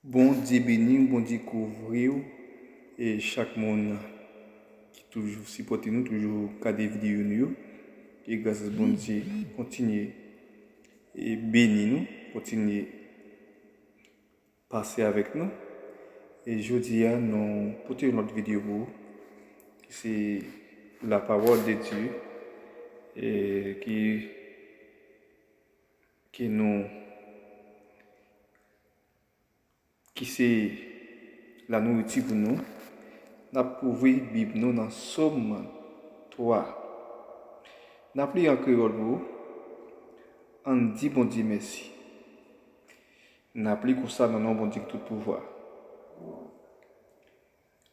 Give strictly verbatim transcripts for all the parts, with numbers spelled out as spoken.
Bondye beni w, Bondye kouvri w, e chak moun ki toujou sipòte nou, toujou gade videyo nou yo. E gras Bondye kontinye e beni nou, kontinye pase avèk nou. E jodi a, nou pote yon lòt videyo pou ou, ki se la parole de Dieu, e ki, ki nou, ki se la nouriti pou nou. N ap ouvri Bib nou nan Sòm twa. N ap li an kreyòl pou ou. Ann di Bondye mèsi. N ap li konsa nan non Bondye ki tout pouvwa.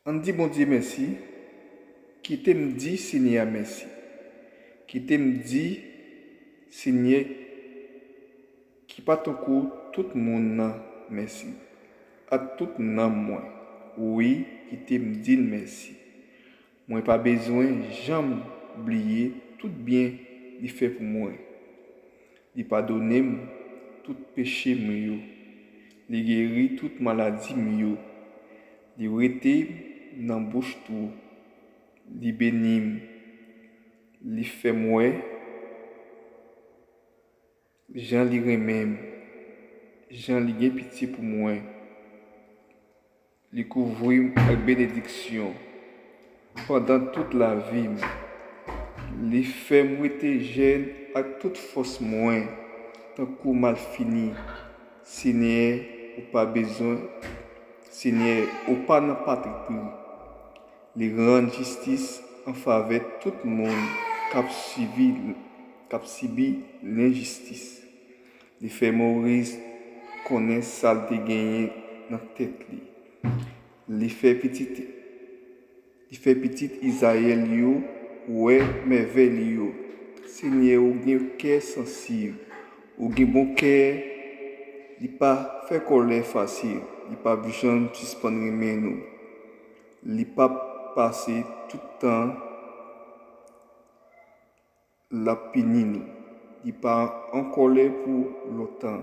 Ann di Bondye mèsi. Kite m di Senyè a mèsi. Kite m di Senyè ki pa tankou tout moun nan mèsi, ak tout nanm mwen. Wi, kite m di l mèsi. Mwen pa bezwen janm bliye tout byen li fè pou mwen. Li padone m tout peche m yo. Li geri tout maladi m yo. Li rete m nan bouch twou. Li beni m. Li fè m wè jan li renmen m, jan li gen pitye pou mwen. Li kouvri m ak benediksyon pandan tout lavi m. Li fè m rete jèn ak tout fòs mwen, tankou malfini. Senyè, ou pa bezwen, Senyè, ou pa nan patipri. Li rann jistis an favè tout moun k ap sibi, k ap sibi lenjistis. Li fè Moyiz konnen sa l te genyen nan tèt li. Li fè pitit, li fè pitit Izrayèl yo wè mèvèy li yo. Senyè, ou gen kè sansib, ou gen bon kè, li pa fè kòlè fasil, li p ap janm sispann renmen nou. Li p ap pase tout tan l ap pini nou. Li pa an kòlè pou lontan.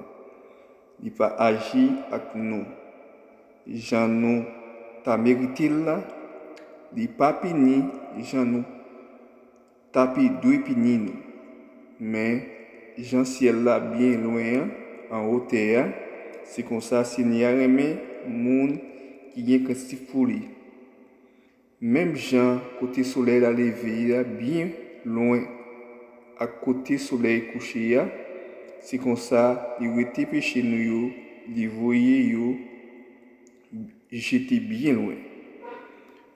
Li pa aji ak nou jan nou ta merite l la. Li pa pini jan nou ta pi dwe pini nou. Men, jan syèl la byen lwen an, anwo tè a, se konsa Senyè a renmen moun ki gen krentif pou li. Menm jan kote solèy la leve a byen lwen ak kote solèy kouche a, se konsa li rete peche nou yo, li voye yo jete byen lwen.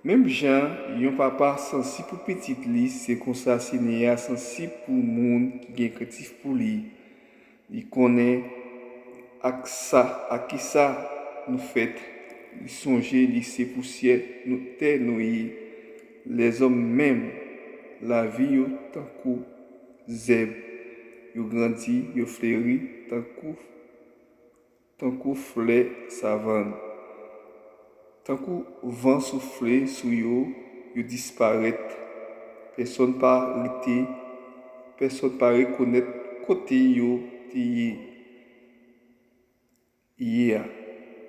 Menm jan yon papa sansib pou pitit li, se konsa Senyè a sansib pou moun ki gen krentif pou li. Li konnen ak sa, ak kisa nou fèt. Li sonje li se pousyè nou, tè nou ye. Lèzòm menm, lavi yo tankou zèb. Yo grandi, yo fleri tankou, tankou flè savann. Tankou van soufle sou yo, yo disparèt. Pèsonn pa rete, pèsonn pa rekonèt kote yo te ye, ye a.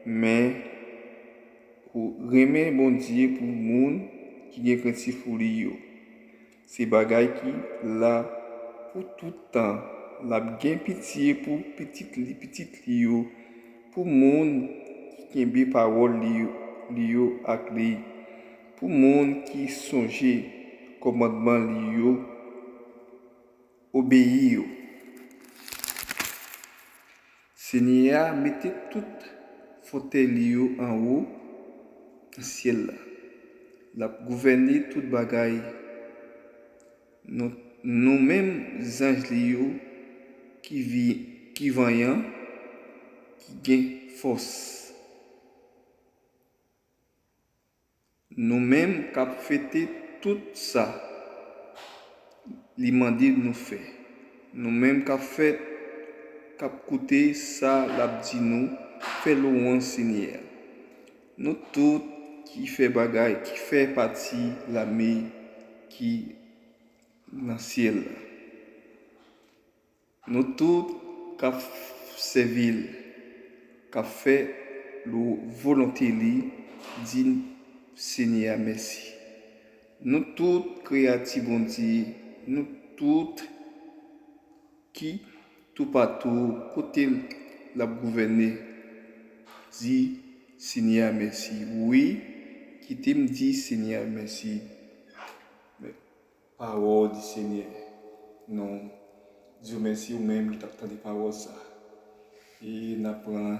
Men, ou renmen Bondye pou moun ki gen krentif pou li yo. Se bagay ki la pou tout tan. L ap gen pitye pou pitit li, pitit li yo, pou moun ki kenbe pawòl li yo, li yo ak li, pou moun ki sonje kòmandman li yo, obeyi yo. Senyè a mete tout fòtèy li yo anwo nan syèl la. L ap gouvène tout bagay. Nou, nou menm zanj li yo ki vi, ki vanyan, ki gen fòs. Nou menm k ap fete tout sa li mande nou fè. Nou menm k ap fè, k ap koute sa l ap di nou, fè lwanj Senyè a. Nou tout ki fè bagay, ki fè pati lame ki nan syèl la. Nou tout k ap sèvi l, k ap fè selon volonte li, di Senyè a mèsi. Nou tout kreyati Bondye, nou tout ki toupatou kote l ap gouvène, di Senyè a mèsi. Wi, kite m di Senyè a mèsi. Pawòl di Senyè. Nou di w mèsi ou menm ki t ap tande pawòl sa. E n ap pran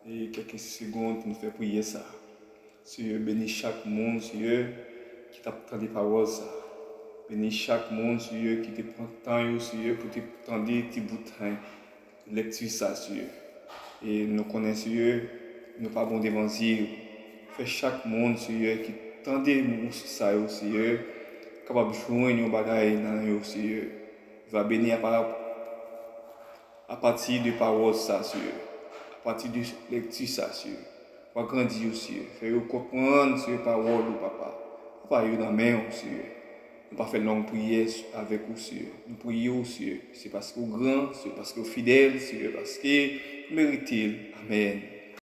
e kèk segonn pou nou fè priyè sa. Senyè, beni chak moun, Senyè, ki t ap tande pawòl sa. Beni chak moun, Senyè, ki te pran tan yo, Senyè, pou te tande ti bout lèkti sa, Senyè. E nou konnen, Senyè, nou pa bon devan zye yo. Fè chak moun, Senyè, ki tande mo sa yo, Senyè, kapab jwenn yon bagay nan yo, Senyè. Va beni apa-, apati de pawòl sa, Senyè. Apati de lèkti sa, Senyè. Va grandi yo, Senyè. Fè yo konprann, Senyè, pawòl ou, Papa. Papa, yo nan men w, Senyè. Nou pa fè long priyè avèk ou, Senyè. Nou priye w, Senyè. Se paske w gran, se paske w fidèl, Senyè, paske w merite l. Amèn.